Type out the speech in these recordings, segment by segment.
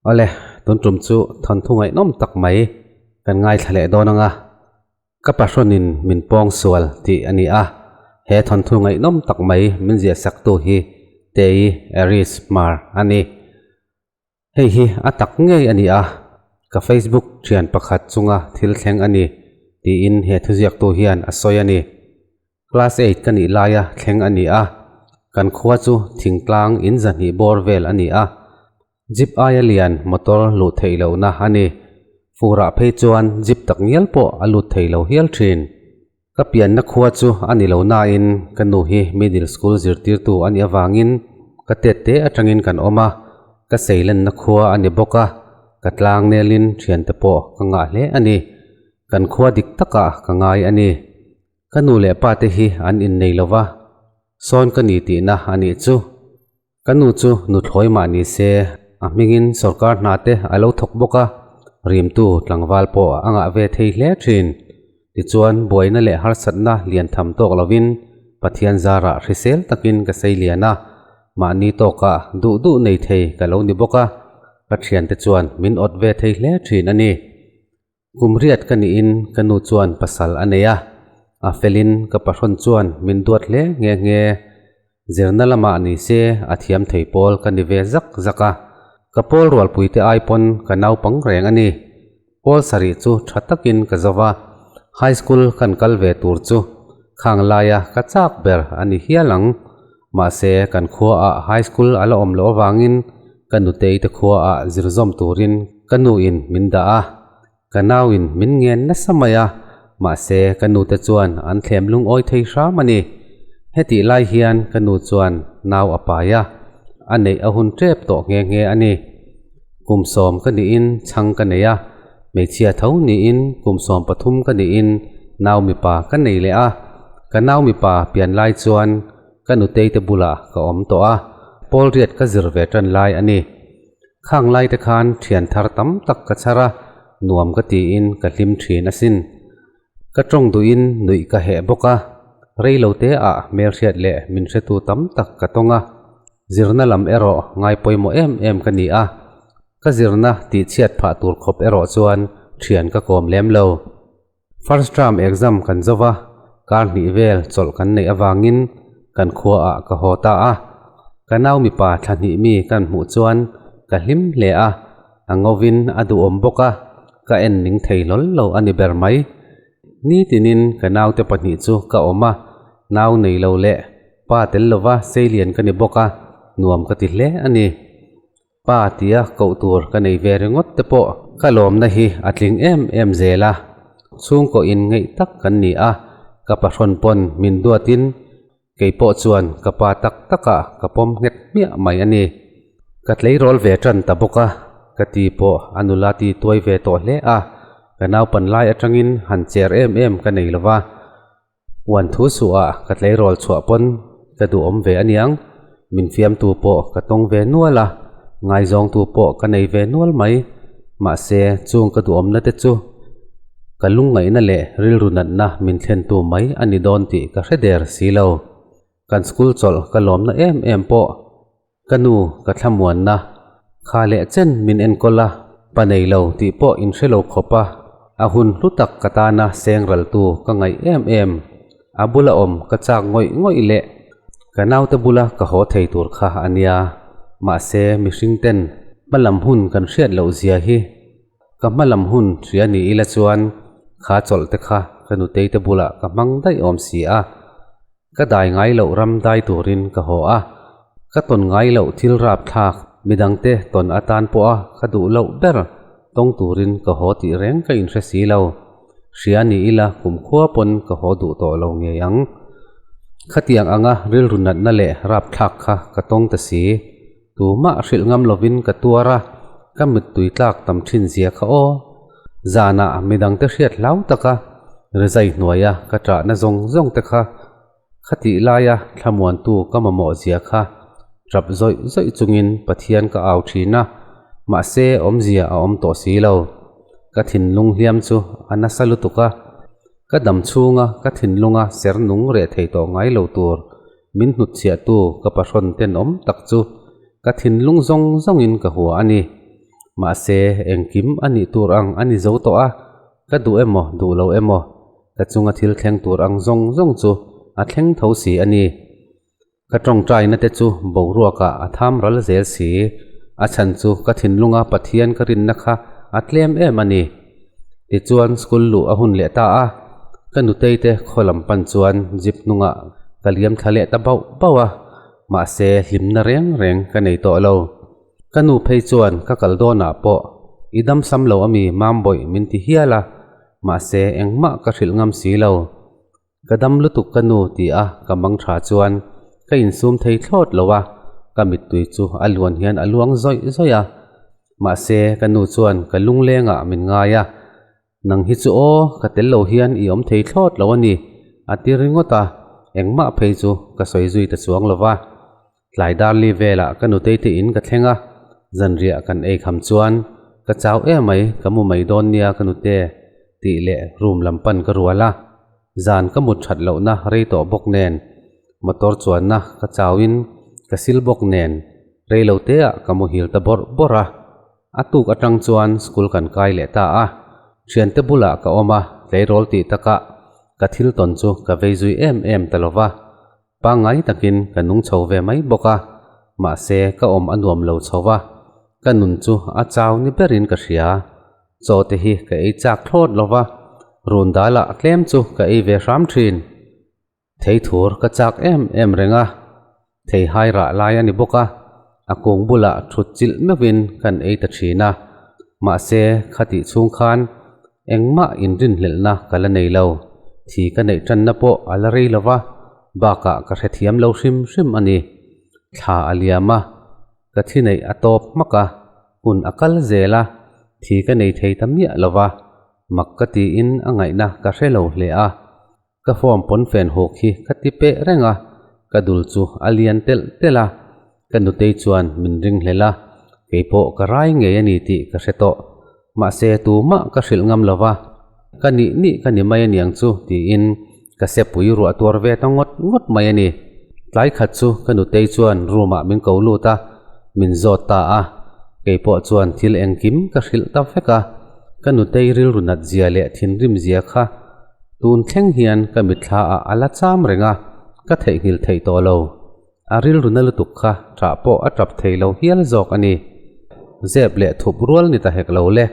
Awle, tun tum chu thawnthu ngaihnawm tak mai kan ngaithla leh dawn ang a, ka pahrawnin min pawng sual tih a ni a, he thawnthu ngaihnawm tak mai min ziah saktu hi Tei Aris Hmar a ni. Hei hi a tak ngei a ni a, ka Facebook thian pakhat chunga thil thleng a ni tiin he thuziaktu hian a sawi a ni. Class eight ka nih laia thleng a ni a, kan khua chu thingtlang in zahnih bawr vel a ni a, jeep aia lian motor luh theih lohna a ni. Furah phei chuan jeep tak ngial pawh a lut thei lo hial thin. Ka pianna khua chu a ni lo nain ka nu hi middle school zirtirtu a nih avangin ka tet te atangin kan awm a, ka seilenna khua a ni bawk a, ka tlang nelin thiante pawh ka ngah hle a ni. Kan khua dik takah ka ngai a ni. Ka nu leh pa te hi an innei lo va, sawn ka ni tihna a nih chu. Ka nu chu nuthlawi mah ni se, a hmingin sawrkar hna te a lo thawk bawk a, rimtu tlangval pawh a ngah ve thei hle thin. Tichuan buaina leh harsatna lian tham tawk lovin Pathian zarah hrisel takin ka sei lian a, mahni tawkah duh duh nei thei ka lo ni bawk a, ka thiante chuan min awt ve thei hle thin a ni. Kum riat ka niin ka nu chuan pasal a nei a, a felin ka pahrawn chuan min duat hle nghe nghe. Zirna lamah ni se a thiam thei pawl ka ni ve zak zak a, ka pawl rualpuite ai pawn ka naupang reng a ni. Pawl sarih chu tha takin ka zo va, high school kan kal ve tur chu khang laia ka chak ber a ni hial ang. Mahse kan khuaah high school a la awm loh avangin Ka nutei te khuaah zir zawm turin ka nuin min dah a, ka nauin min ngen nasa mai a, mahse ka nute chuan an thlem lungawi thei hram a ni. Hetih lai hian ka nu chuan nau a pai a, a neih a hun tep tawh nghe nghe a ni. Kum sawm ka niin chhang ka nei a, hmeichhia tho niin kum 13 ka niin nau mipa ka nei leh a, ka nau mipa pian lai chuan Ka nutei te bulah ka awm tawh a, pawl riat ka zir ve tan lai a ni. Khang lai te khan thian thar tam tak ka chhar a, nuam ka tiin ka hlim thin asin. Ka tawng duhin nuih ka heh bawk a, rei lo te ah hmelhriat leh min hretu tam tak ka tawng a, zirna lam erawh ngai pawimawh em em ka ni a, ka zirna tihchhiat phah tur khawp erawh chuan thian ka kawm lem lo. First term exam kan zo va, kar hnih vel chawlh kan neih avangin kan khuaah ka haw ta a. Ka nau mipa thla hnih mi kan hmuh chuan ka hlim hle a, a ngovin a duhawm bawk a, ka en ning thei hlawl lo a ni ber mai. Nitinin ka naute pahnih chu ka awm a, nau nei lo leh pa tel lova seilian ka ni bawk a, nuam ka ti hle a ni. Pa tia koh tur ka nei ve ringawt te pawh ka lawmna hi a tling em em zel a, chhungkaw in ngeih tak kan ni a, ka pahrawn pawn min duatin kei pawh chuan ka pa tak takah ka pawm nghet hmiah mai a ni. Ka tleirawl ve tan ta bawk a, ka ti pawh a nula ti tuai ve tawh hle a, ka naupan lai atangin han cher em em ka nei lova, Uan thu suhah ka tleirawl chhuah pawn ka duhawm ve aniang, min fiamtu pawh ka tawng ve nual a, ngaizawngtu pawh ka nei ve nual mai. Mahse, chung ka duhawmna te chu ka lungngaihna leh rilru natna min thlentu mai a ni dawn tih ka hre der si lo. Kan school chawlh ka lawmna em em pawh Ka nu ka thlamuanna kha leh chen min enkawl a, pa nei lo tih pawh in hre lo khawp a, a hun hlu tak ka tana seng raltu ka ngaih em em. A bula awm ka chak ngawih ngawih leh ka naute bula ka haw thei tur kha a nia. Mahse mihring ten hmalam hun kan hriat loh zia hi ka hmalam hun hria ni ila chuan kha chawlh te kha ka nutei te bulah ka hmang daih awm si a. Ka dai ngai loh ram dai turin ka haw a, ka tawn ngai loh thil rap thlak midangte tawn atan pawha ka duh loh ber tawng turin ka haw tih reng ka inhre si lo. Hria ni ila kumkhua pawn ka haw duh tawh lo ngei ang. Khatiang anga rilru natna leh rap thlak kha ka tawng ta si. Tumah hrilh ngam lovin ka tuar a, ka mittui tlak tam thin zia kha aw. Zanah midangte hriat hlau taka rizai hnuaia ka ṭahna zawng zawng te kha khatih laia thlamuantu ka mamawh zia kha ṭap zawih zawih chungin Pathian ka au ṭhin a, mahse awmzia a awm tawh si lo. Ka thinlung hliam chu a nasa lutuk a, ka dam chhunga ka thinlunga ser nung reh thei tawh ngai lo tur Min hnutchhiahtu ka pahrawn tenawm tak chu ka thinlung zawng zawngin ka hua a ni. Mahse, engkim a nih tur ang a ni zo tawh a, ka duh emaw duh lo emaw, ka chunga thil thleng tur ang zawng zawng chu a thleng tho si a ni. Ka tawngtaina te chu boruakah a tham ral zel si. A chhan chu ka thinlunga Pathian ka rinna kha a tlem em a ni. Tichuan school luh a hun leh ta a, ka nutei te khaw lam pan chuan jeep hnungah ka liam thla leh ta bauh bauh a, mahse hlimna reng reng ka nei tawh lo. Ka nu phei chuan ka kal dawnah pawh i dam sam lo ami Mambawih min ti hial a, mahse engmah ka hrilh ngam si lo. Ka dam lutuk ka nu ti a ka mang tha chuan ka insum thei thlawt lo a, ka mittui chu a luan hian a luang zawih zawih a. Mahse ka nu chuan ka lunglengah min ngai a, Nang hi chu aw, ka tel lo hian i awm thei thlawt lo a ni a ti ringawt a, engmah phei chu ka sawi zui ta chuang lo va. Tlai darli velah ka nutei te in ka thleng a, zanriah kan ei kham chuan ka chau emai ka mu mai dawn nia ka nute tih leh room lam pan ka rual a, zan ka mut that lohna rei tawh bawk nen motor chuanna ka chauin ka sil bawk nen rei lo teah ka muhil ta bawrh bawrh a. A tuk atang chuan school kan kai leh ta a, thiante bulah ka awm a, tleirawl tih takah ka thil tawn chu ka vei zui em em ta lo va. Pangngai takin ka nung chho ve mai bawk a, mahse ka awm a nuam lo chho va, ka nun chu a chau ni berin ka hria. Chaw te hi ka ei chak thlawt lo va, run dalah tlem chu ka ei ve hram thin. Thei thur ka chak em em reng a, thei hai rah lai a ni bawk a, a kung bulah thut chilh meuhin kan ei ta thin a, mahse khatih chhung khan Engmah inrinhlelhna ka la nei lo. Thi ka neih tanna pawh a la rei lo va, bakah ka hrethiam lo hrim hrim a ni. Thla a liam a, ka thi neih a tawp hmak a, hun a kal zel a, thi ka nei thei ta miah lo va, mak ka tiin a ngaihna ka hre lo hle a. Ka form pawnfen hawk hi ka ti peh reng a, ka dul chu a lian telh telh a, ka nutei chuan min ring hlel a, keipawh ka rai ngei a ni tih ka hre tawh. Mahse tumah ka hrilh ngam lo va, ka nih nih ka ni mai a niang chu tiin ka sepui ruah tuar ve ta ngawt ngawt mai a ni. Tlai khat chu ka nutei chuan room ah min ko lut a, min zawt ta a, keipawh chuan thil engkim ka hrilh ta vek a, ka nutei rilru nat zia leh thinrim zia kha Tun thleng hian ka mitthla ah a la cham reng a, ka theihnghilh theih tawh lo. A rilru na lutuk kha ṭah pawh a ṭap thei lo hial zawk a ni. Zep leh thup rual ni ta hek lo le.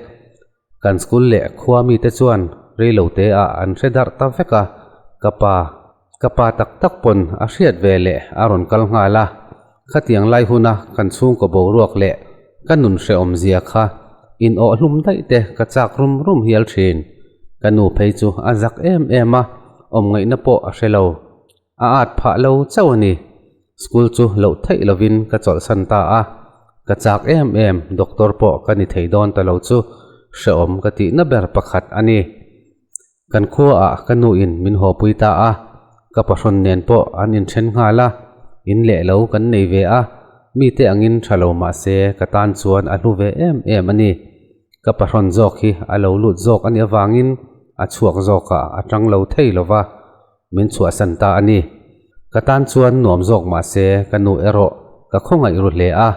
Kan school leh khua mite chuan reilote ah an hre darh ta vek a, ka pa, ka pa tak tak pawn a hriat ve leh a rawn kal nghal a. Khatiang lai huna kan chhungkaw boruak leh ka nun hrehawm zia kha in awh hlum daih te ka chak rum rum hial thin. Ka nu phei chu a zak em em a, awm ngaihna pawh a hre lo. A at phah lo chauh a ni. School chu loh theih lovin ka chawlhsan ta a. Ka chak em em, doctor pawh ka ni thei dawn ta lo chu hrehawm ka tihna ber pakhat a ni. Kan khuaah ka nuin min hawpui ta a, ka pahrawn nen pawh an inthen nghal a, in leh lo kan nei ve a, mite angin tha lo mah se ka tan chuan a hlu ve em em a ni. Ka pahrawn zawk hi a lo lut zawk a nih avangin a chhuak zawkah a tang lo thei lo va, min chhuahsan ta a ni. Ka tan chuan nuam zawk mah se ka nu erawh ka khawngaih ru hle a,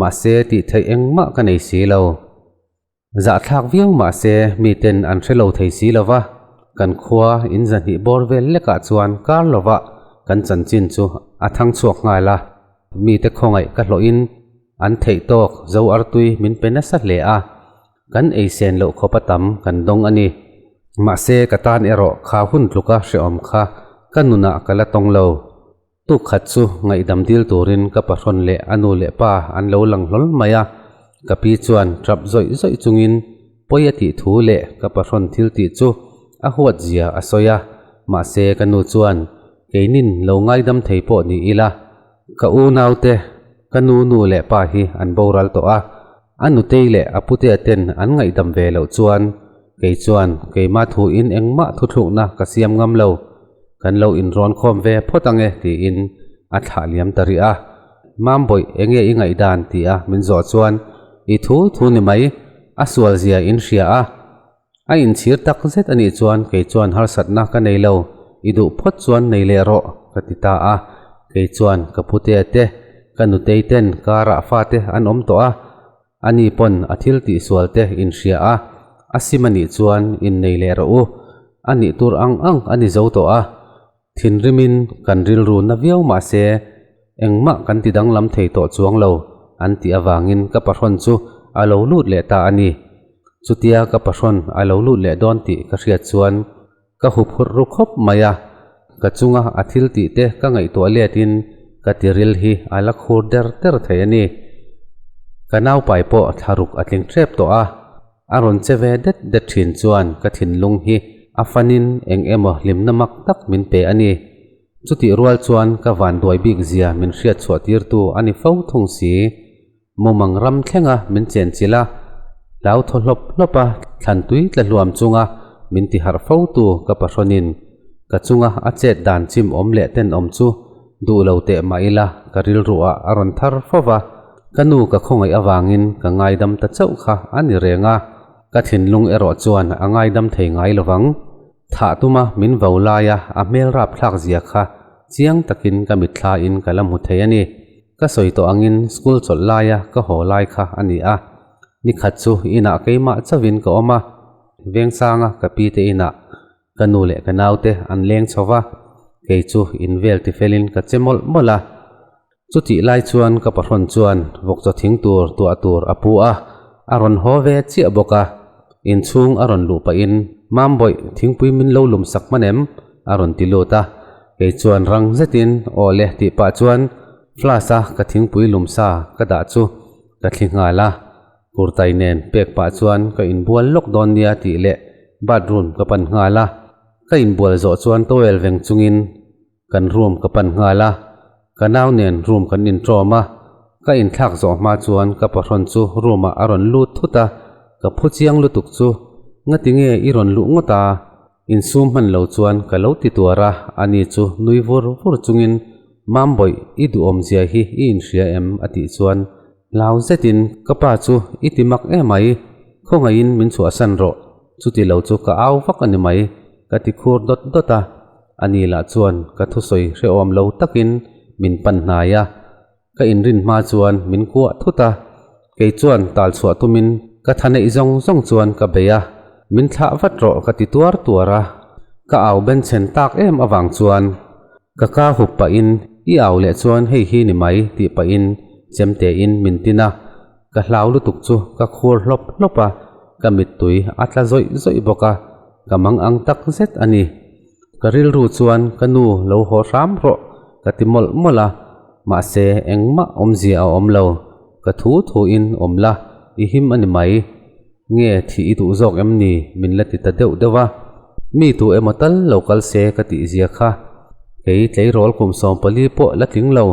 mahse tih theih engmah ka nei si lo. Zahthlak viau mah se miten an hre lo thei si lo va, kan khua in zahnih bawr vel lekah chuan kar lovah kan chanchin chu a thang chhuak nghal a, mite khawngaih ka hlawhin an theih tawk zo artui min pe nasa hle a, kan ei sen loh khawp a tam kan dawng a ni. Mahse ka tan erawh kha hun tluka hrehawm kha ka nunah ka la tawng lo. Tuk khat chu ngaihdam dil turin ka pahrawn leh a nu leh pa an lo lang hlawl mai a, ka pi chuan ṭap zawih zawih chungin pawi a tih thu leh ka pahrawn thil tih chu a huat zia a sawi a, mahse ka nu chuan keinin lo ngaidam thei pawh ni ila, ka unaute ka nu nu leh pa hi an boral tawh a, a nutei leh a putea ten an ngaihdam ve loh chuan kei chuan keimah thuin engmah thuthlukna ka siam ngam lo. Kan lo inrawn khawm ve phawt ange tiin a thlah liam ta rih a. Mambawih enge i ngaihdan ti a min zawh chuan i thu thu ni mai, a sual zia in hria a. A inchhir tak zet a nih chuan kei chuan harsatna ka nei lo, i duh phawt chuan nei leh rawh ka ti ta a. Kei chuan ka putea te, ka nutei ten karah fate an awm tawh a. Ani pawn a thil tihsual te in hria a, a sim a nih chuan innei leh rawh u. A nih tur ang ang a ni zo tawh a. Thinrimin kan rilru na viau mah se engmah kan ti danglam thei tawh chuang lo an tih avangin ka pahrawn chu a lo lut leh ta a ni. Chutia ka pahrawn a lo lut leh dawn tih ka hriat chuan ka huphurh ru khawp mai a, ka chunga a thil tih te ka ngaihtuah letin ka tiril hi a la khur der der thei a ni. Ka naupai pawh thlaruk a tling hrep tawh a. A rawn che ve det det thin chuan ka thinlung hi a fanin eng emaw hlimna mak tak min pe a ni. Chutih rual chuan ka vanduai bik zia min hriat chhuah tirtu a ni fo thung si. Mumang ram thlenga min chenchilh a, hlau thaw hlawp hlawp a thlan tui tla hluam chunga min ti harh fo tu ka pahrawnin ka chunga a chet dan chim awm leh tenawm chu duh lo teh mah ila ka rilruah a rawn thar fo va. Ka nu ka khawngaih avangin ka ngaidam ta chauh kha a ni reng a, ka thinlung erawh chuan a ngaidam thei ngai lovang. Thah tuma min vo laia a hmel rapthlak zia kha chiang takin ka mitthlain ka la hmu thei a ni. Ka sawi tawh angin school chawlh laia ka haw lai kha a ni a, nikhat chu inah keimah chauhin ka awm a, Vengsanga ka pi te inah Ka nu leh ka naute an leng chho va, kei chu in vel tifelin ka che mawlh mawlh a. Chutih lai chuan ka pahrawn chuan vawkchaw thing tur tuah tur a pu a, a rawn haw ve chiah bawk a. Inchhung a rawn luh pahin, Mambawih, thingpui min lo lum sak hman em? a rawn ti lut a. Kei chuan rang zetin, Aw le tih pah chuan flask a ka thingpui lum sa ka dah chu ka thli nghal a. Kurtai nen pek pah chuan ka inbual lawk dawn nia tih leh bathroom ka pan nghal a. Ka inbual zawh chuan towel veng chungin kan room ka pan nghal a. Ka nau nen room kan intawm a. Ka inthlak zawh hma chuan ka pahrawn chu room ah a rawn lut thut a. Ka phu chiang lutuk chu ngati nge i rawn luh ngawt a? Insum hman lo chuan ka lo ti tuar a, ani chu nui vur vur chungin Mambawih i duhawmzia hi i inhria em? a tih chuan Hlau zetin ka pa chu i ti mak emai, khawngaihin min chhuahsan rawh, chuti lo chu ka au vak a ni mai, ka ti khur dawt dawt a. Ani lah chuan ka thusawi hrehawm lo takin min pan hnai a, ka inrin hma chuan min kuah thut a, kei chuan tal chhuah tumin ka tha neih zawng zawng chuan ka bei a, min thlah vat rawh ka ti tuar tuar a, ka au benchhen tak em avang chuan Ka ka hup pahin, I au leh chuan hei hi ni mai tih pahin chemtein min tin a, ka hlau lutuk chu ka khur hlawp hlawp a, ka mittui a tla zawih zawih bawk a, ka mang ang tak zet a ni. Ka rilru chuan ka nu lo haw hram rawh ka ti mawlh mawlh a, mahse engmah awmzia a awm lo, ka thu thuin awm la, i him a ni mai. Nge thih i duh zawk em ni? min la ti ta deuh deuh a. Mi tu emaw tal lo kal se ka tih zia kha. Kei tleirawl kum 14 pawh la tling lo,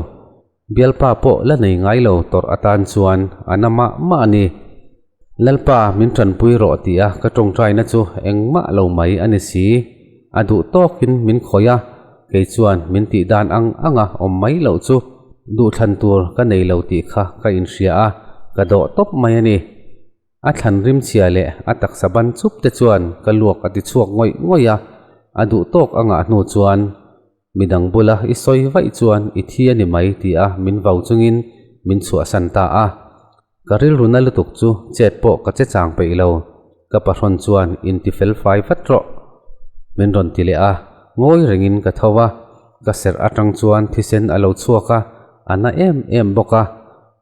bialpa pawh la nei ngai lo tawrh atan chuan a na mah mah a ni. Lalpa min tanpui rawh tih a ka tawngtaina chu engmah lo mai a ni si. A duh tawkin min khawih a, kei chuan min tih dan ang anga awm mai loh chu duhthlan tur ka nei lo tih kha ka inhria a, ka dawh tawp mai a ni. A thlan rimchhia leh a taksa ban chup te chuan ka luak a ti chhuak ngawih ngawih a, a duh tawk a ngah hnu chuan midang bula i sawi vaih chuan i thi a ni mai ti a min vau chungin min chhuahsan ta a. Ka rilru na lutuk chu chet pawh ka che chang peih lo, ka pahrawn chuan inti fel fai vat rawh min rawn ti leh a, ngawi rengin ka tho a, ka serh atang chuan thisen a lo chhuak a, a na em em bawk a.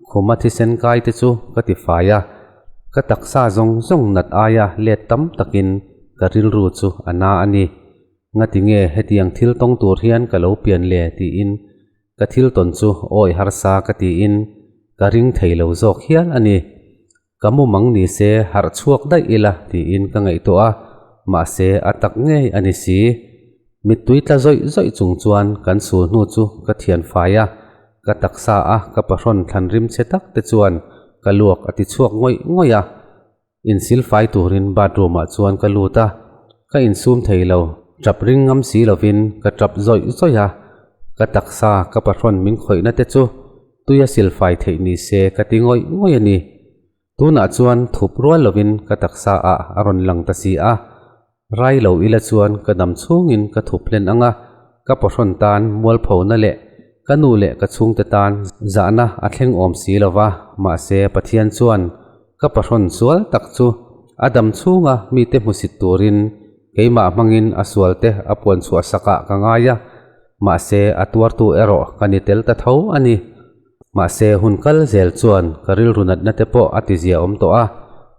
Khuma thisen kai te chu ka ti fai a, ka taksa zawng zawng nat aia let tam takin ka rilru chu a na a ni. Ngati nge hetiang thil tawng tur hian ka lo pian le tiin ka thil tawn chu awi harsa ka tiin ka ring thei lo zawk hial a ni. Ka mumang ni se harh chhuak daih ila tiin ka ngaihtuah a, mahse a tak ngei a ni si. Mittui tla zawih zawih chung chuan kan sul hnu chu ka thian fai a, ka taksa a ka pahrawn thlan rim che tak te chuan ka luak a ti chhuak ngawih ngawih a. Insil fai turin bathroom ah chuan ka lut a, ka insum thei lo, tap ring ngam si lovin ka tap zawih zawih a, ka taksa ka pahrawn min khawihna te chu Tuia silfai theih ni se ka ti ngawih ngawih a ni. Tunah chuan thup rual lovin ka taksa ah a rawn lang ta si a. Rai lo ila chuan ka dam chhungin ka thup hlen ang a, ka pawhrawn tan mualphona leh ka nu leh ka chhungte tan zahna a thleng awm si lo va, mahse Pathian chuan. Ka pahrawn sual tak chu a dam chhunga mite hmusit turin keimah hmangin a sualte a puan chhuah sakah ka ngai a, mahse a tuartu erawh ka ni tel ta tho a ni. Mahse hun kal zel chuan ka rilru natna te pawh a ti zia awm tawh a,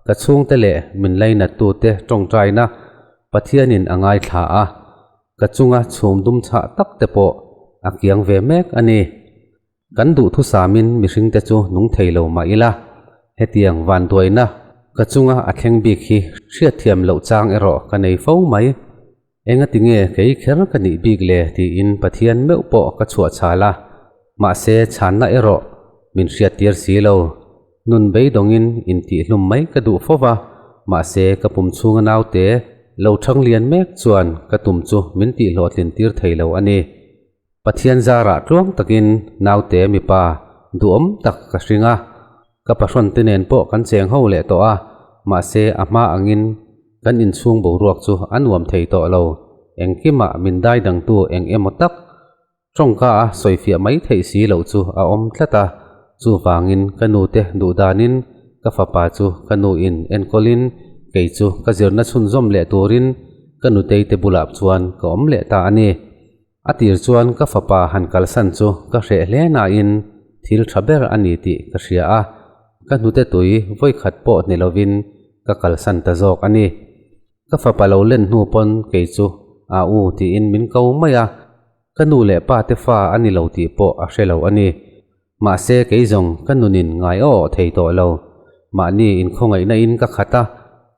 ka chhungte leh min lainattu te tawngtaina Pathianin a ngaithla a, ka chunga chhum dum chhah tak te pawh a kiang ve mek a ni. Kan duhthusamin mihringte chu nung thei lo mah ila, hetiang vanduaina ka chunga a thleng bik hi hriatthiam loh chang erawh ka nei fo mai. Engati nge kei kher ka nih bik le tiin Pathian meuh pawh ka chhuah chhal a, mahse chhanna erawh min hriattir si lo. Nun beidawngin intihhlum mai ka duh fo va, mahse ka pum chhunga naute lo thang lian mek chuan ka tum chu min tihhlawhtlin tir thei lo a ni. Pathian zarah tluang takin naute mipa duhawm tak ka hring a, ka pahrawn te nen pawh kan cheng ho leh tawh a, mahse a hma angin kan inchhung boruak chu a nuam thei tawh lo. Engkimah min dai dangtu eng emaw tak tawngka a sawifiah mai theih si loh chu a awm tlat a, chuvangin ka nute duhdanin ka fapa chu ka nuin enkawlin kei chu ka zirna chhunzawm leh turin ka nuteite bulah chuan ka awm leh ta a ni. A tir chuan ka fapa han kalsan chu ka hreh hle nain thil tha ber a ni tih ka hria a, ka hnute tui vawikhat pawh ni lovin ka kalsan ta zawk a ni. Ka fapa lo len hnu pawn kei chu a u tiin min ko mai a, ka nu leh pa te fa a ni lo tih pawh a hre lo a ni. Mahse kei zawng ka nunin ngai aw awh thei tawh lo. Mahni inkhawngaihna in ka khat a,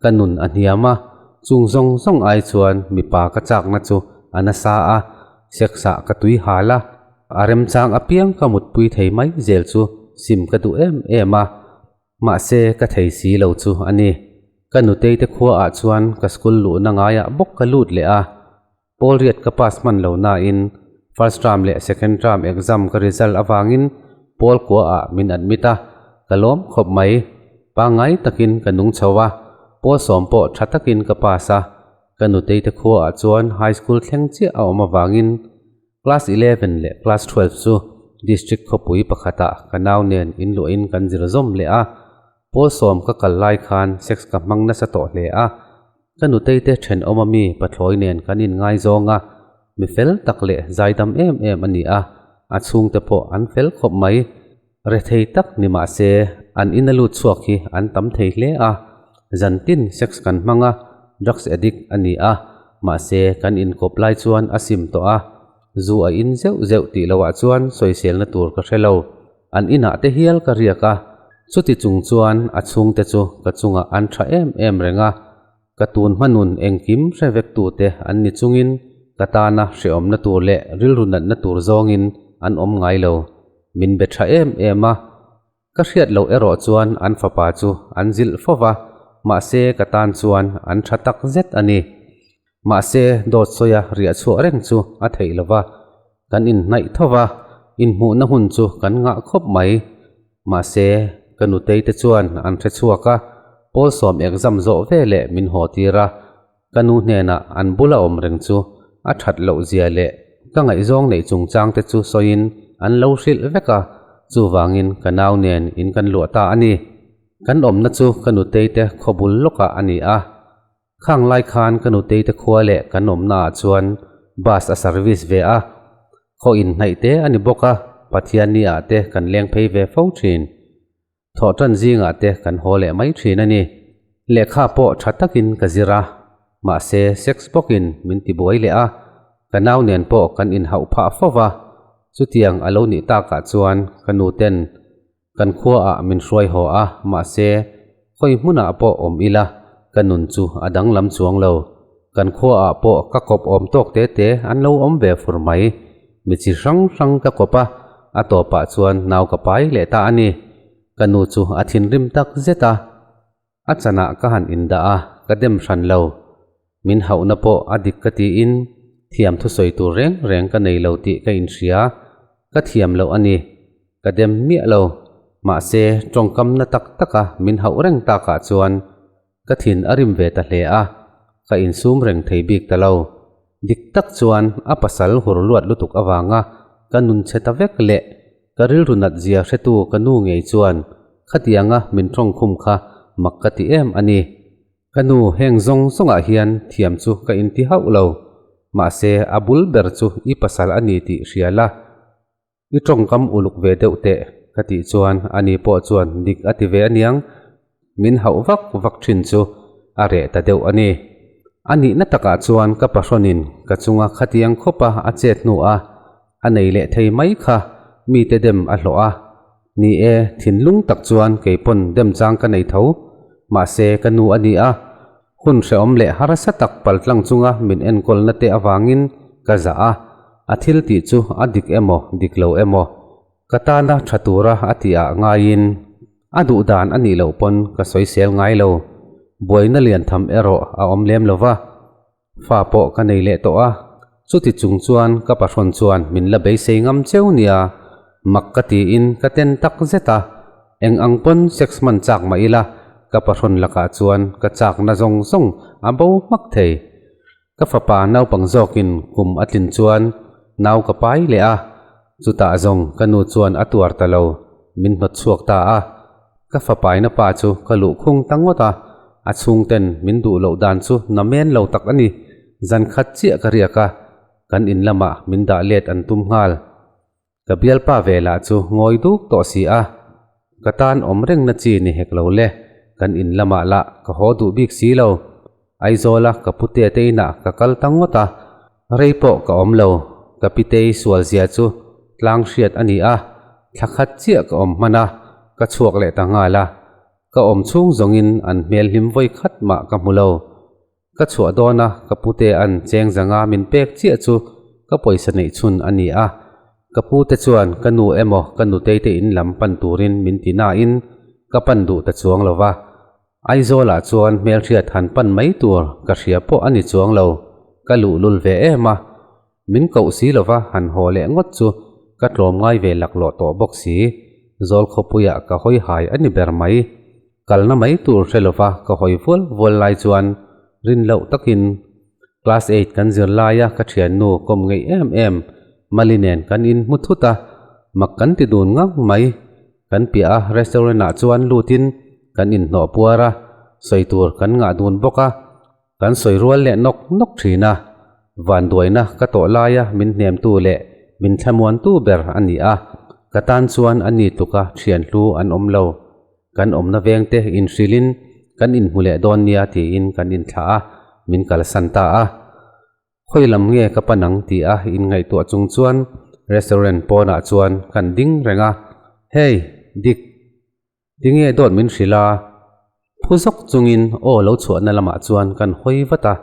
ka nun a hniam a, chung zawng zawng ai chuan mipa ka chakna chu a nasa a, sex ah ka tui hal a, a remchang apiang ka mutpui thei mai zel chu sim ka duh em em a. Mahse ka thei si lo chu a ni. Ka nutei te khua ah chuan ka school luhna ngaiah bawk ka lut leh a, Pawl riat ka pass hman lo nain first term leh second term exam ka result avangin pawl kua ah min admit a, ka lawm khawp mai. Pangngai takin ka nung chho a, pawl sawm pawh tha takin ka pass a, ka nutei te khua ah chuan high school thleng chiah a awm avangin class 11 leh class 12 chu district khawpui pakhatah ka nau nen inluahin kan zir zawm leh a, pawl sawm ka kal lai khan sex ka hmang nasa tawh hle a, Ka nutei te thenawm ami pathlawi nen kan inngaizawng a, mi fel tak leh zaidam em em a ni a, a chhungte pawh an fel khawp mai. Rethei tak ni mah se, an ina lut chhuak hi an tam thei hle a, zantin sex kan hmang a, drugs addict a ni a, mahse kan inkawp lai chuan a sim tawh a, zu a in zeuh zeuh tih loah chuan sawiselna tur ka hre lo. An inah te hial ka riak a, chuti chung chuan a chhungte chu ka chungah an tha em em reng a, ka tun hmanun engkim hre vek tute an ni chungin ka tana hrehawmna tur leh rilru natna tur zawngin an awm ngai lo. Min be tha em em a, ka hriat loh erawh chuan an fapa chu an zilh fo va, mahse ka tan chuan an tha tak zet a ni. Mahse, dawt sawia riah chhuah reng chu a theih lo va, kan inhnaih tho va, inhmuhna hun chu kan ngah khawp mai. Mahse, ka nutei te chuan an hre chhuak a, pawl sawm exam zawh ve leh min haw tir a, ka nu hnenah an bula awm reng chu a that loh zia leh ka ngaihzawng neih chungchang te chu sawiin an lo hrilh vek a, chuvangin ka nau nen in kan luah ta a ni. Kan awmna chu ka nutei te khawbul lawkah a ni a. Khang lai khan ka nutei te khua leh kan awmna ah chuan bus a service ve a, khaw inhnaih te a ni bawk a, Pathianni ah te kan leng phei ve fo thin. Thawhtan zingah te kan haw leh mai thin a ni. Lehkha pawh tha takin ka zir a, mahse sex bawkin min ti buai leh a, ka nau nen pawh kan inhauh phah fo va, chutiang a lo nih takah chuan ka nuten Kan khuaah min hruai haw a, mahse, khawi hmunah pawh awm ila, ka nun chu a danglam chuang lo. Kan khuaah pawh ka kawp awm tawk te te an lo awm ve fur mai. Mi chi hrang hrang ka kawp a, a tawpah chuan nau ka pai leh ta a ni. Ka nu chu a thinrim tak zet a. A chanah ka han indah a, ka dem hran lo. Min hauhna pawh a dik ka tiin thiam thusawi tur reng reng ka nei lo tih ka inhria. Ka thiam loh a ni. Ka dem miah lo. Mahse, tawngkamna tak taka min hauh reng takah chuan ka thin a rim ve ta hle a, ka insum reng thei bik ta lo. Dik tak chuan a pasal hur luat lutuk avanga ka nun chhe ta vek leh ka rilru nat zia hretu ka nu ngei chuan khatianga min tawngkhum kha mak ka ti em a ni. Ka nu, heng zawng zawngah hian thiam chu ka inti hauh lo. Mahse, a bul ber chu i pasal a ni tih hria la. I tawngkam uluk ve deuh teh ka tih chuan ani pawh chuan dik a ti ve aniang, min hauh vak vak thin chu a reh ta deuh a ni. A nihna takah chuan ka pahrawnin ka chunga khatiang khawpa a chet hnu a a nei leh thei mai kha mite dem a hlawh a. Ni e, thinlung tak chuan kei pawn dem chang ka nei tho. Mahse ka nu a ni a, Hun hrehawm leh harsa tak paltlang chunga min enkawlna te avangin ka zah a, a thil tih chu a dik emaw dik lo emaw ka tana tha tura a tih ah ngaiin a duh dan a nih loh pawn ka sawisel ngai lo. Buaina lian tham erawh a awm lem lo va, fa pawh ka nei leh tawh a, chuti chung chuan ka pahrawn chuan min la beisei ngam cheu nia, mak ka tiin ka ten tak zet a. Eng ang pawn sex hman chak mah ila, ka pahrawn lakah chuan ka chakna zawng zawng a bo hmak thei. Ka fapa naupang zawkin kum a tlin chuan nau ka pai leh a, chutah zawng ka nu chuan a tuar ta lo, min hnawt chhuak ta a. Ka fapaina pa chu ka luh khung ta ngawt a, a chhungten min duh loh dan chu na men lo tak a ni. Zan khat chiah ka riak a, kan in lamah min dah let an tum nghal. Ka bialpa ve lah chu ngawi duk tawh si a, ka tan awm reng na chi ni hek lo le, kan in lamah lah ka haw duh bik si lo. Aizawla ka pute te inah ka kal ta ngawt a, rei pawh ka awm lo, ka pitei sual zia chu tlang hriat a ni a, thla khat chiah ka awm hman a, ka chhuak leh ta nghal a, ka awm chhung zawngin an hmel hlim vawi khat mah ka hmu lo. Ka chhuah dawn a, ka pute an cheng zanga min pek chiah chu ka pawisa neih chhun a ni a. Ka pute chuan ka nu emaw ka nutei te in lam pan turin min ti nain ka pan duh ta chuang lo va. Aizawlah chuan hmelhriat han pan mai tur ka hria pawh a ni chuang lo, ka luhlul ve em a. Min koh si lova han haw leh ngawt chu ka tlawmngai ve laklawh tawh bawk si, zawl khawpuiah ka hawi hai a ni ber mai. Kalna mai tur hre lova ka hawi vual vual lai chuan rin loh takin Class eight kan zir laia ka thiannu kawm ngeih em em Mali nen kan in hmu thut a, mak kan ti dun ngang mai. Kan piah a restaurant ah chuan lutin kan inhnawh puar a, sawi tur kan ngah dun bawk a. Kan sawi rual leh nawk nawk thin a, vanduaina ka tawh laia min hnemtu leh min thlamuantu ber a ni a, ka tan chuan a ni tluka thian hlu an awm lo. Kan awmna vengte inhrilhin kan inhmu leh dawn nia tiin kan inthlah a, min kalsan ta a. Khawi lam nge ka pan ang ti a inngaihtuah chung chuan restaurant pawnah chuan kan ding reng a, Hey, Dick! Tinge dawt min hrilh a? Phu zawk chungin aw lo chhuahna lamah chuan kan hawi vat a,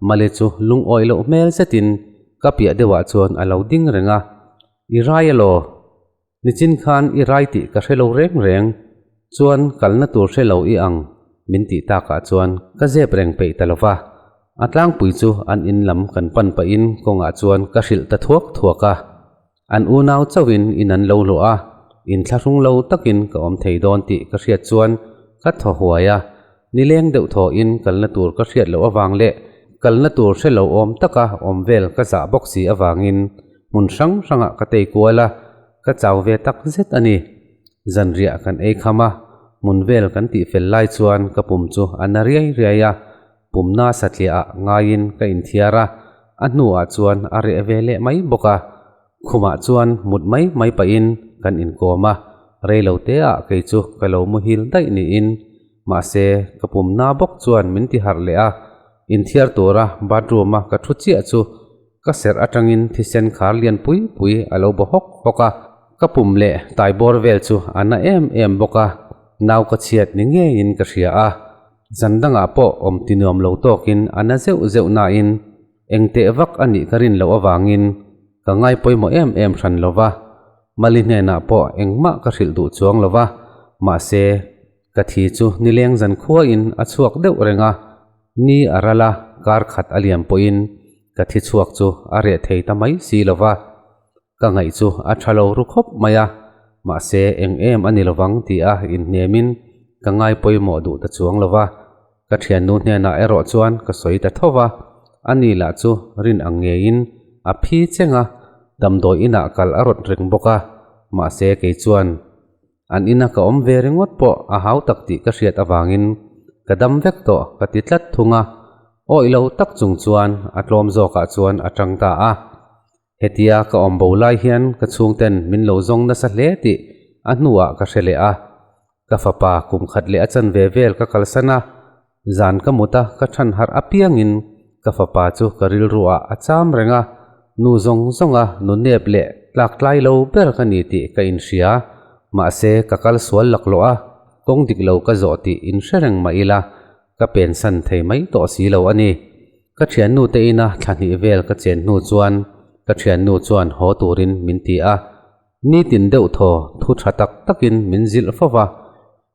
Mali chu lungawi loh hmel zetin ka piah deuhah chuan a lo ding reng a, I rai alaw? Nichin khan i rai tih ka hre lo reng reng, chuan kalna tur hre lo i ang min tih takah chuan ka zep reng peih ta lova, a tlangpui chu an in lam kan pan pahin kawngah chuan ka hrilh ta thuak thuak a. An unau chauhin in an lo luah a, inthlahrung lo takin ka awm thei dawn tih ka hriat chuan ka thaw huai a, nileng deuh thawhin kalna tur ka hriat loh avang leh kalna tur hre lo awm taka awm vel ka zah bawk si avangin hmun hrang hrangah ka tei kual a, ka chau ve tak zet a ni. Zanriah kan ei kham a, hmun vel kan tih fel lai chuan ka pum chu a na riai riai a, Pumna satliah ah ngaiin ka inthiar a, a hnuah chuan a reh ve leh mai bawk a. Khumah chuan mut mai mai pahin kan inkawm a, reilo te ah kei chu ka lo muhil daih niin. Mahse, ka pumna bawk chuan min ti harh leh a, inthiar tura bathroom a ka thu chiah chu ka serh atangin thisen khar lian pui pui a lo baw hawk hawk a, ka pum leh tai bawr vel chu a na em em bawk a, nau ka chhiat ni ngeiin ka hria a. Zan dangah pawh awm ti nuam lo tawkin a na zeuh zeuh nain eng teh vak a nih ka rin loh avangin ka ngai pawimawh em em hran lo va, Mali hnenah pawh engmah ka hrilh duh chuang lo va, mahse ka thi chu nileng zan khuain a chhuak deuh reng a, ni a ral a, kar khat a liam pawhin ka thi chhuak chu a reh thei ta mai si lo va. Ka ngaih chu a tha lo ru khawp mai a, mahse eng em a ni lovang ti a inhnemin ka ngai pawimawh duh ta chuang lo va. Ka thiannu hnenah erawh chuan ka sawi ta tho va, ani lah chu rin ang ngeiin a phi cheng a, damdawi inah kal a rawt reng bawk a, mahse kei chuan. An ina ka awm ve ringawt pawh a hau tak tih ka hriat avangin ka dam vek tawh ka ti tlat thung a, awih lo tak chung chuan a tlawm zawkah chuan a tang ta a. Hetia ka awm bo lai hian ka chhungten min lo zawng nasa hle tih a hnuah ka hre leh a. Ka fapa kum khat leh a chanve vel ka kalsan a, zan ka mut a ka than harh apiangin ka fapa chu ka rilruah a cham reng a, nu zawng zawnga nu nep leh tlak tlai lo ber ka ni tih ka inhria. Mahse ka kal sual laklawh a, kawng dik lo ka zawh tih inhre reng mah ila ka pensan thei mai tawh si lo a ni. Ka thiannu te ina thla hnih vel ka chen hnu chuan ka thiannu chuan haw turin min ti a, nitin deuh thaw thu tha tak takin min zilh fo va.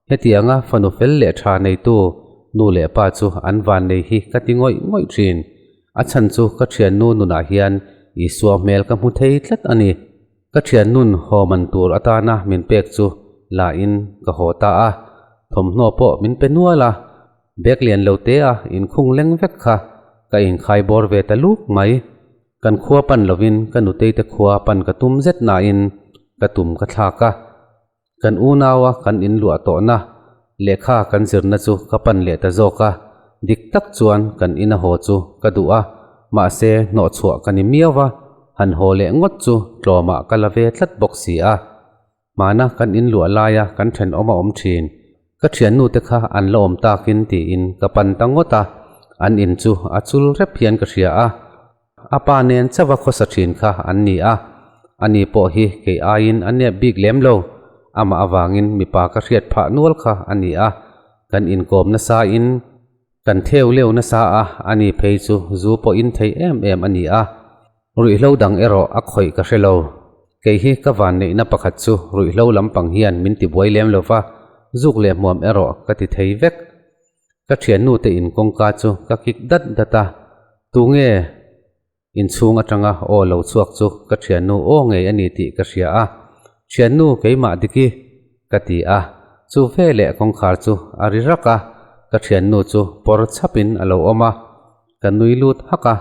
Hetianga fanu fel leh tha neitu nu leh pa chu an van nei hi ka ti ngawih ngawih thin. A chhan chu ka thiannu nunah hian Isua hmel ka hmu thei tlat a ni. Ka thiannun haw man tur atana min pek chu la in ka haw ta a, thawmhnaw pawh min pe nual a, bag lian lo te a inkhung leng vek kha ka inkhai bawr ve ta luk mai. Kan khua pan lovin ka nutei te khua pan ka tum zet nain ka tum ka thlak a, Kan unaua kan inluah tawhna lehkha kan zirna chu ka pan leh ta zawk a, dik tak chuan kan ina haw chu ka duh a, mahse hnawhchhuah ka ni miau va, han haw leh ngawt chu tlawmah ka la ve tlat bawk si a. Hmana kan inluah laia kan thenawm a awm thin, ka thiannu te kha an la awm takin tiin ka pan ta ngawt a, an in chu a chul rep hian ka hria a. A pa nen chauha khawsa thin kha an ni a, ani pawh hi kei aiin a nep bik lem lo. Amah avangin mipa ka hriat phah nual kha a ni a, kan inkawm nasa in kan theu leu nasa a, ani phei chu zu pawh in thei em em a ni a. Ruihhlo dang erawh a khawih ka hre lo. Kei hi ka van neihna pakhat chu ruihhlo lampang hian min tibuai lem lo va, zuk leh hmuam erawh ka ti thei vek. Ka thiannu te in kawngka chu ka kik dat dat a, tunge inchhung atanga aw lo chhuak chu ka thiannu aw ngei a ni tih ka hria a, Thiannu keimah diki ka ti a, chu veleh kawngkhar chu a ri rak a, ka thiannu chu pawr chhapin a lo awm a, ka nui lut hak a,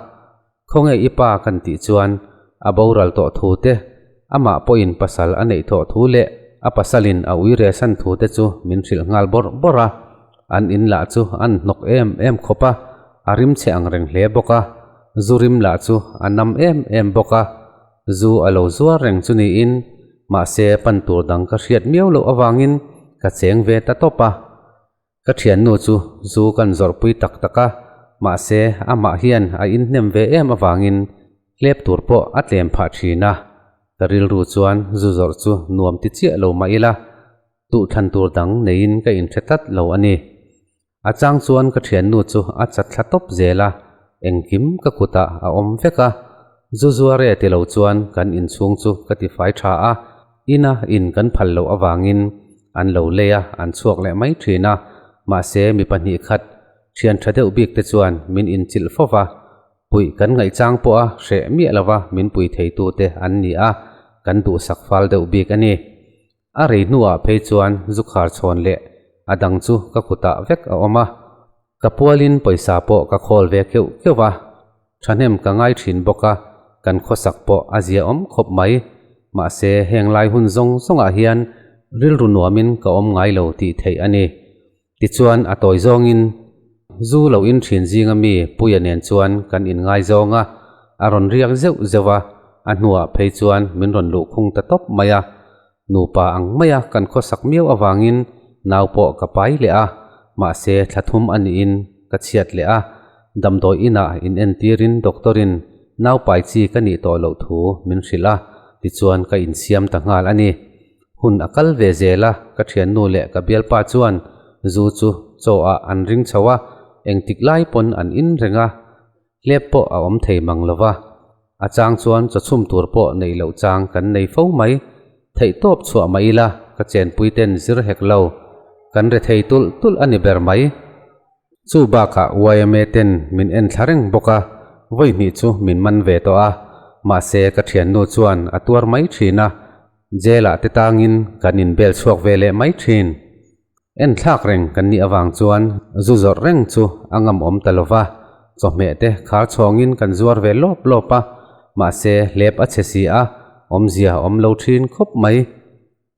Khawnge i pa kan tih chuan a boral tawh thu te, amah pawhin pasal a neih thawh thu leh a pasalin a ui resan thu te chu min hrilh nghal bawrh bawrh a. An in lah chu an hnawk em em khawp a, a rim chhe ang reng hle bawk a, zu rim lah chu a nam em em bawk a. Zu a lo zuar reng chu niin, mahse pan tur dang ka hriat miau loh avangin ka cheng ve ta tawp a. Ka thiannu chu zu kan zawrhpui tak tak a, mahse amah hian a inhnem ve em avangin hlep tur pawh a tlem phah thin a. Ka rilru chuan zu zawrh chu nuam ti chiah lo mah ila, tuhthlan tur dang neiin ka inhre tlat lo a ni. A chang chuan ka thiannu chu a chat thla tawp zel a, engkim ka kutah a awm vek a. Zu zuar e ti lo chuan kan inchhung chu ka tifai tha a, Ina in kan phal loh avangin an lo lei a, an chhuak leh mai thin a, mahse mi pahnih khat thian tha deuh bik te chuan min inchilh fo va, puih kan ngaihchang pawh a hreh miah lova min pui theitu te an ni a, kan duhsak fal deuh bik a ni. A rei hnuah phei chuan zu khar chhawn leh a dang chu ka kutah vek a awm a, Ka pualin pawisa pawh ka khawl ve keuh keuh a, thahnem ka ngai thin bawk a, kan khawsak pawh a ziaawm khawp mai. Mahse, heng lai hun zawng zawngah hian rilru nuamin ka awm ngai lo tih theih a ni. Tichuan, a tawi zawngin zu lo in thin zinga mi Puia nen chuan kan inngaizawng a, a rawn riak zeuh zeuh a, a hnuah phei chuan min rawn luhkhung ta tawp mai a. Nupa ang maia kan khawsak miau avangin nau pawh ka pai leh a, mahse thla thum a niin ka chhiat leh a, damdawi inah in entirin doctor-in nau pai chi ka nih tawh loh thu min hrilh a, tichuan ka insiam ta nghal a ni. Hun a kal ve zel a, ka thiannu leh ka bialpa chuan zu chu chaw ah an ring chho a, engtik lai pawn an in reng a, Hlep pawh a awm thei mang lo va, a chang chuan chawchhum tur pawh neih loh chang kan nei fo mai. Theih tawp chhuah mah ila ka chenpui ten zir hek lo, kan re thei tulh tulh a ni ber mai. Chu bakah yma ten min en thla reng bawk a, vawi hnih chu min man ve tawh a, mahse ka thiannu chuan a tuar mai thin a, jail ah te tangin kan inbel chhuak ve leh mai thin. En thlak reng kan nih avang chuan zu zawrh reng chu a ngam awm ta lo va, chawhmeh te khar chhawngin kan zuar ve lawp lawp a, mahse hlep a chhe si a, awmzia awm lo thin khawp mai.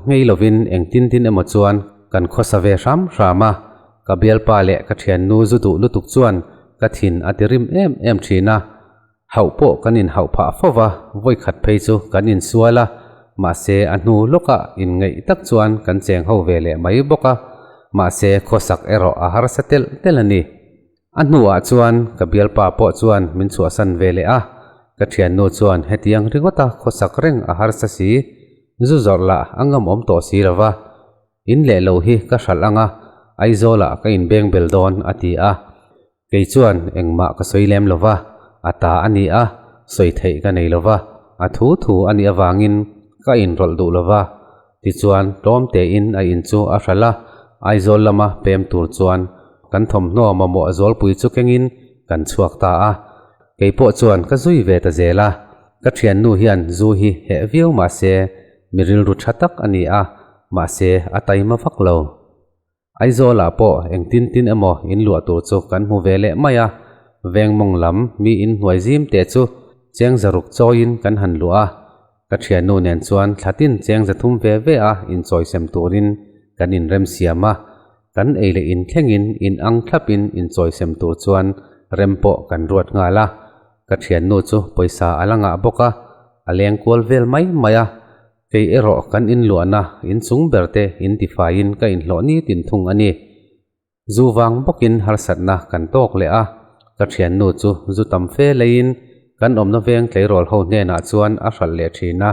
Nghei lovin engtin tin emaw chuan kan khawsa ve hram hram a, ka bialpa leh ka thiannu zu duh lutuk chuan ka thin a ti rim em em thin a. Hauh pawh kan inhauh phah fo va, vawikhat phei chu kan insual a, mahse a hnu lawkah inngeih tak chuan kan cheng ho ve leh mai bawk a, mahse khawsak erawh a harsa telh telh a ni. A hnuah chuan ka bialpa pawh chuan min chhuahsan ve leh a, ka thiannu chuan hetiang ringawta khawsak reng a harsa si, zu zawrh lah a ngamawm tawh si lo va, in leh lo hi ka hralh ang a, Aizawlah ka inbeng bel dawn a ti a. Kei chuan engmah ka sawi lem lo va, a ta a ni a, sawi theih ka nei lo va, a thu thu a nih avangin ka inrawlh duh lo va. Tichuan, tlawm tein a in chu a hralh a, Aizawl lama pem tur chuan kan thawmhnaw mamawh zawlpui chu kengin kan chhuak ta a. Kei pawh chuan ka zui ve ta zel a, ka thiannu hian zu hi heh viau mah se mi rilru tha tak a ni a, mahse a taima vak lo. Aizawlah pawh engtin tin emaw in luah tur chu kan hmu ve leh mai a, veng mawng lam mi in hnuai zim te chu cheng zaruk chawiin kan han luah a, ka thiannu nen chuan thlatin cheng zathum ve ve a inchawisem turin kan inremsiam a, kan ei leh in thlengin in ang thlapin inchawisem tur chuan rem pawh kan ruat nghal a, ka thiannu chu pawisa a la ngah bawk a, a leng kual vel mai mai a. Kei erawh kan inluahna inchung ber te in tifaiin ka inhlawh nitin thung a ni. Zu vang bawkin harsatna kan tawk leh a, ka thiannu chu zu tam fe leiin kan awmna veng tleirawl ho hnenah chuan a hralh leh thin a,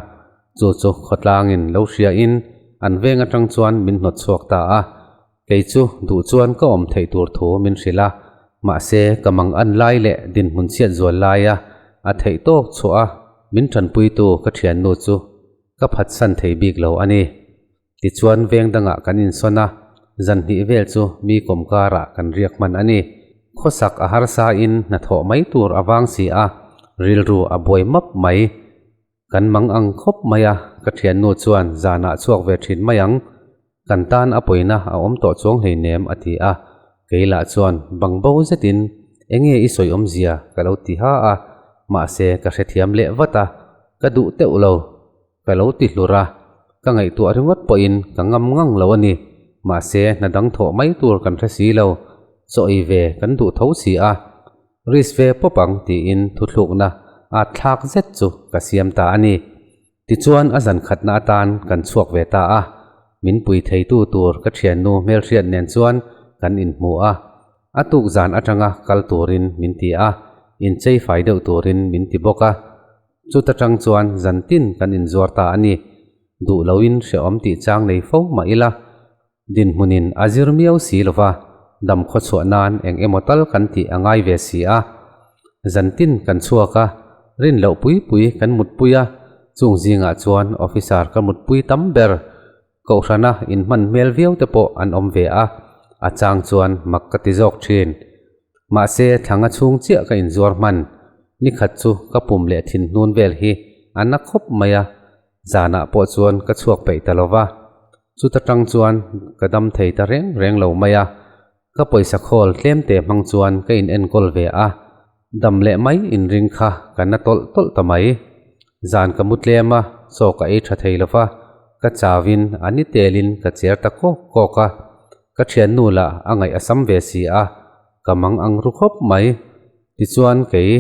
chu chu khawtlangin lo hriain an veng atang chuan min hnawt chhuak ta a. Kei chu duh chuan ka awm theih tur thu min hrilh a, mahse ka mang an lai leh dinhmun chhiat zual laia a theih tawk chhuah a min tanpuitu ka thiannu chu ka phatsan thei bik lo a ni. Tichuan veng dangah kan insawn a, zan hnih vel chu mi kawm karah kan riak hman a ni. Khawsak a harsa in hnathawh mai tur a vang si a, rilru a buai map mai. Kan mang ang khawp mai a, ka thiannu chuan zanah chhuak ve thin mai ang, kan tan a pawina a awm tawh chuang hleinem a ti a, kei lah chuan bang bo zetin enge i sawi awmzia ka lo ti ha a, mahse ka hrethiam leh vat a, ka duh teuh lo, ka lo ti hlur a, ka ngaihtuah ringawt pawhin ka ngam ngang lo a ni, mahse hna dang thawh mai tur kan hre si lo, chaw ei ve kan duh tho si a. Risk ve pawp ang tiin thuthlukna at thlak zet chu ka siam ta a ni. Tichuan a zan khatna atan kan chhuak ve ta a, min pui theitu tur ka thiannu hmelhriat nen chuan kan inhmu a, a tuk zan atanga kal turin min ti a, inchei fai deuh turin min ti bawk a. Chuta tang chuan zan tin kan inzuar ta a ni. Duh loin hrehawm tih chang nei fo mah ila, Dinhmunin a zir miau si lova, dam khawchhuah nan eng emaw tal kan tih a ngai ve si a. Zantin kan chhuak a, rin loh pui pui kan mutpui a, chung zingah chuan officer ka mutpui tam ber, kohhrana inhman hmel viau te pawh an awm ve a, a chang chuan mak ka ti zawk thin. Mahse thlanga chhung chiah ka inzuar hman, nikhat chu ka pum leh thinhnun vel hi a na khawp mai a, Zanah pawh chuan ka chhuak peih ta lo va, chuta tang chuan ka dam thei ta reng reng lo mai a. Ka pawisa khawl tlemte hmang chuan ka in enkawl ve a, dam leh mai inring kha ka na tawlh tawlh ta mai. Zan ka mu tlem a, chaw ka ei tha thei lo va, ka chauin a ni telin ka cher ta kawk kawk a. Ka thiannu lah a ngaih a sam ve si a, ka mang ang ru khawp mai. Tichuan kei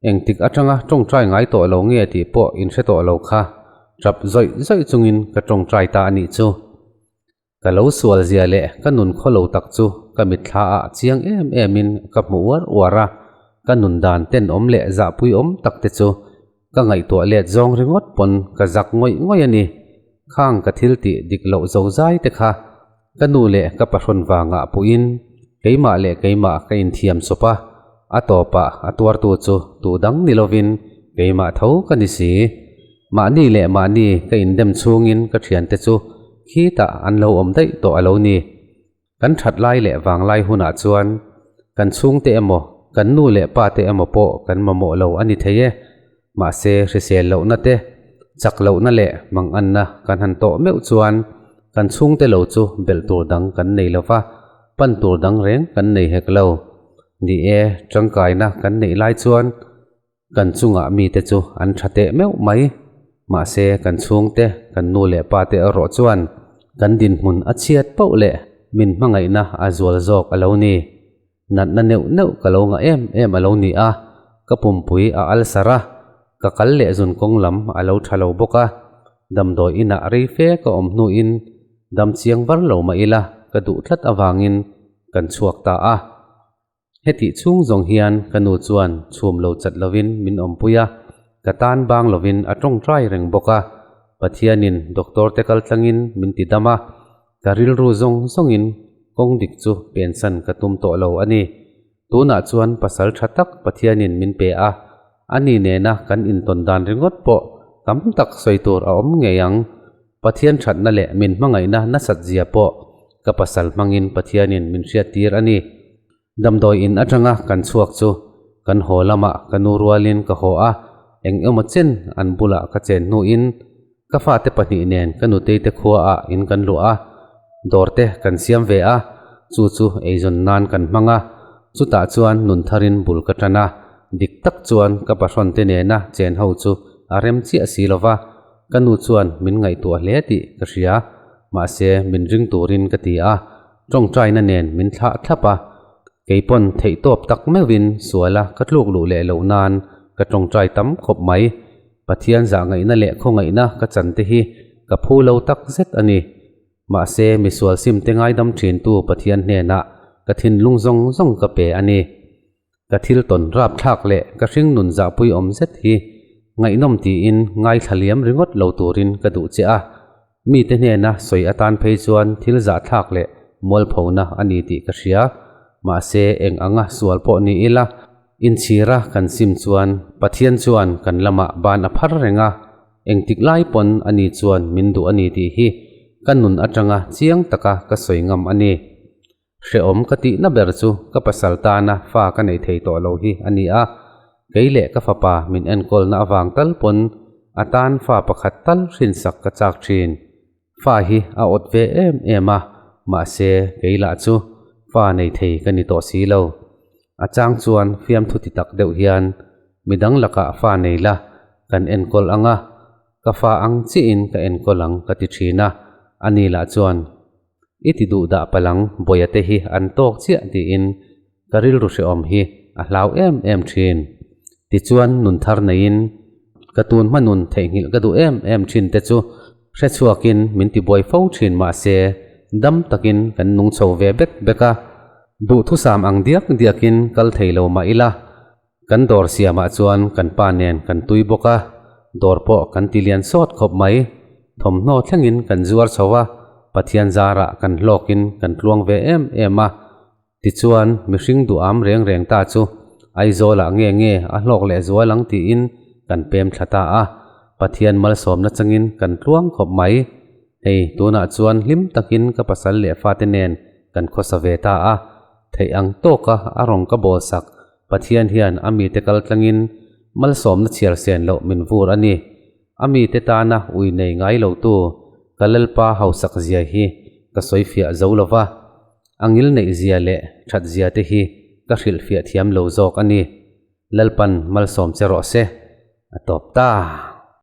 Engtik atanga tawngtai ngai tawh lo nge tih pawh in hre tawh lo kha, tap zawih zawih chungin ka tawngtai ta a nih chu. Ka lo sual zia leh ka nun khaw lo tak chu ka mitthla ah chiang em em in ka hmu uar uar a, ka nun dan tenawm leh zahpui awm tak te chu ka ngaihtuah let zawng ringawt pawn ka zak ngawih ngawih a ni. Khang ka thil tih dik loh zozai te kha Ka nu leh ka pahrawn vangah puhin keimah leh keimah ka inthiam chawp a, a tawpah a tuartu chu tu dang ni lovin keimah tho ka ni si. Mahni leh mahni ka indem chhungin ka thiante chu khitah an lo awm daih tawh a lo ni. Kan that lai leh vanglai hunah chuan kan chhungte emaw kan nu leh pate emaw pawh kan mamawh lo a ni thei e. Mahse, hrisel lohna te, chak lohna leh manganna kan han tawh meuh chuan kan chhungte lo chu belh tur dang kan nei lo va, pan tur dang reng kan nei hek lo. Ni e, tangkaina kan neih lai chuan kan chungah mite chu an tha teh meuh mai. Mahse, kan chhungte, kan nu leh pa te erawh chuan kan dinhmun a chhiat pauh leh min hmangaihna a zual zawk a lo ni. Natna neuh neuh ka lo ngah em em a lo ni a, ka pumpui a al sar a, ka kal leh zun kawng lam a lo tha lo bawk a, damdawi inah rei fe ka awm hnuin dam chiang var lo mah ila ka duh tlat avangin kan chhuak ta a. Hetih chhung zawng hian ka nu chuan chhum lo chat lovin min awmpui a, ka tan bang lovin a tawngtai reng bawk a, Pathianin doctor te kal tlangin min ti dam a, ka rilru zawng zawngin kawng dik chu pensan ka tum tawh lo a ni. Tunah chuan pasal tha tak Pathianin min pe a, ani nena kan intawn dan ringawt pawh tam tak sawi tur a awm ngei ang. Pathian thatna leh min hmangaihna nasat zia pawh ka pasal hmangin Pathianin min hriattir a ni. Damdawi in atanga kan chhuak chu kan haw lamah ka nu rualin ka haw a, eng emaw chen an bulah ka chen hnuin ka fate pahnih nen ka nutei te khuaah in kan luah a, dawr te kan siam ve a, chu chu eizawn nan kan hmang a, chutah chuan nun tharin bul ka tan a, dik tak chuan ka pahrawn te nena chen ho chu a rem chiah si lova, Ka nu chuan min ngaihtuah hle tih ka hria, mahse min ring turin ka ti a, tawngtaina nen min thlah thlap a, keipawn theihtawp tak meuhin suala ka tluk luh leh loh nan ka tawngtai tam khawp mai. Pathian zahngaihna leh khawngaihna ka chan te hi ka phu lo tak zet a ni. Mahse misual sim te ngaidam thintu Pathian hnenah ka thinlung zawng zawng ka pe a ni. Ka thil tawn rap thlak leh ka hring nun zahpui awm zet hi ngaihnawm tiin ngaithla liam ringawt lo turin ka duh che a, mite hnena sawi atan phei chuan thil zahthlak leh mualphona a ni tih ka hria. Mahse eng anga sual pawh ni ila, inchhira kan sim chuan Pathian chuan kan lamah ban a phar reng a, engtik lai pawn ani chuan min duh a ni tih hi ka nun atanga chiang taka ka sawi ngam a ni. Hrehawm ka tihna ber chu ka pasal tana fa ka nei thei tawh lo hi a ni a, kei leh ka fapa min enkawlna avang tal pawn a tan fa pakhat tal hrinsak ka chak thin. Fa hi a awt ve em em a, mahse kei lah chu fa nei thei ka ni tawh si lo. A chang chuan fiamthu ti tak deuh hian midang lakah fa nei la kan enkawl ang a, ka fa ang chiahin ka enkawl ang ka ti thin a, ani lah chuan I ti duh dah palang bawia te hi an tawk chiah tiin ka rilru hrehawm hi a hlau em em thin. Tichuan nun thar neiin ka tun hma nun theihnghilh ka duh em em thin te chu hrechhuakin min ti buai fo thin mahse dam takin kan nung chho ve bek bek a, duhthusam ang diak diakin kal thei lo mah ila Kan dawr siamah chuan kan pa nen kan tui bawk a, dawr pawh kan ti lian sawt khawp mai. Thawmhnaw thlengin kan zuar chho a, Pathian zarah kan hlawkin kan tluang ve em em a. Tichuan, mihring duham reng reng ta chu Aizawlah nge nge a hlawk leh zual ang tiin kan pem thla ta a, Pathian malsawmna changin kan tluang khawp mai. Hei, tunah chuan hlim takin ka pasal leh fate nen kan khawsa ve ta a, theih ang tawka a rawng ka bawl sak Pathian hian a mite kal tlangin malsawmna chhiar sen loh min vur a ni. A mite tana ui nei ngai lotu ka Lalpa hausak zia hi ka sawi fiah zo lo va, a ngil neih zia leh that zia te hi ka hrilh fiah thiam lo zawk a ni. Lalpan malsawm che rawh se. A tawp ta.